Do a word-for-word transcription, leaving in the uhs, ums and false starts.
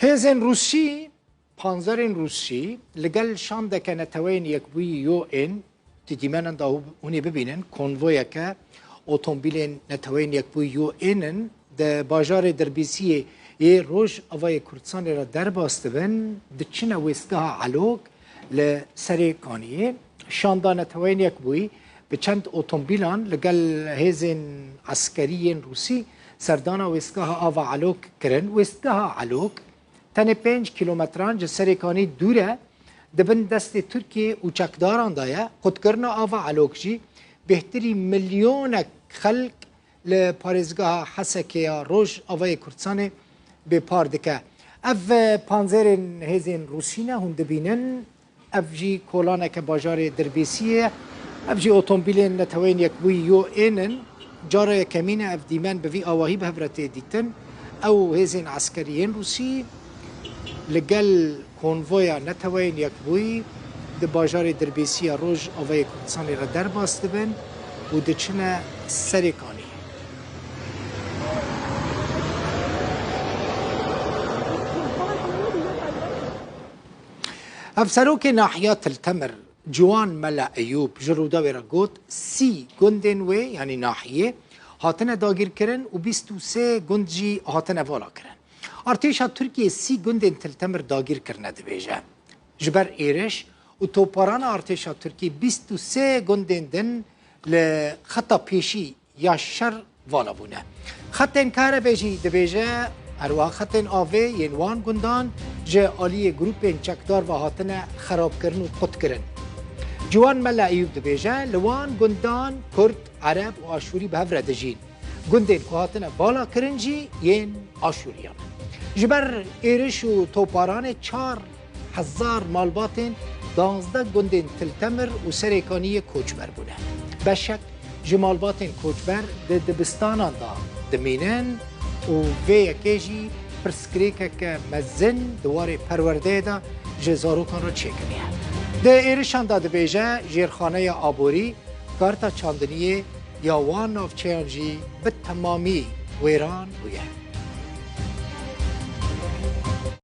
Hêzên Rûsî, panzerên Rûsî li gel şandeke Neteweyên Yekbûyî U N, di dîmenên de hû-, hûn ê bibînin, konvoyeke otomobîlên Neteweyên Yekbûyî U N in, di bajarê Dirbêsiyê yê Rojavayê Kurdistanê re derbas dibin, diçine wêstgeha Elok li Serê Kaniyê. Şanda Neteweyên Yekbûyî bi çend otomobîlan li gel hêzên eskerî yên Rûsî serdana wêstgeha ava Elok kirin. Wêstgeha Elok tenê pênc kîlometran ji Serê Kanî dûr e, di bin destê Tirkiyê û çekdaran de ye. Qutkirina ava Elok jî bêhtirî milyonek xelk li parêzgeha Hesekê ya Rojavayê Kurdistanê bêpar dike. Ev, e, panzerên hêzên Rûsî ne, hûn dibînin. Ev jî kolaneke bajarê Dirbêsiyê ye. Ev jî otomobîlên Neteweyên Yekbûyî U N in. Cara yekemîn e ev dîmen bi vî awahî bi hev re tê dîtin. Ew hêzên eskerî yên Rûsî li gel konvoya Neteweyên Yekbûyî di bajarê Dirbêsî ya Rojavayê Kurdistanê re derbas dibin û diçine Serê Kaniyê. Hevserokê Nahiya Til Temir, Ciwan Mela Eyûb, ji Rûdawê re got, sî gundên wê, yanî nahiyê, hatine dagîrkirin û bîst û sê gund jî hatine valakirin. Artêşa Tirkiyê sî gundên Til Temir dagîr kirine, dibêje. Ji ber êriş û toparana artêşa Tirkî bîst û sê gundên din li xeta pêşî ya şer vala bûne. Xetên karevê jî, dibêje, herwiha xetên avê yên wan gundan ji aliyê grûpên çekdar ve hatine xerabkirin û qutkirin. Ciwan Mela Eyûb dibêje, li wan gundan Kurd, Ereb û Aşûrî bi hev re dijîn. Gundên ku hatine vala kirin jî yên Aşûriyan. Ji ber êriş û toparanê çar hezar malbatên duwazdeh gundên Til Temir û Serê Kaniyê koçber bûne. Beşek ji malbatên koçber di dibistanan de dimînin û vê yekê jî pirsgirêkeke mezin di warê perwerdeyê de ji zarokan re çêkiriye. Di êrişan de, dibêje, jêrxaneya aborî, karta çandiniyê ya wan navçeyan jî bi temamî wêran bûye.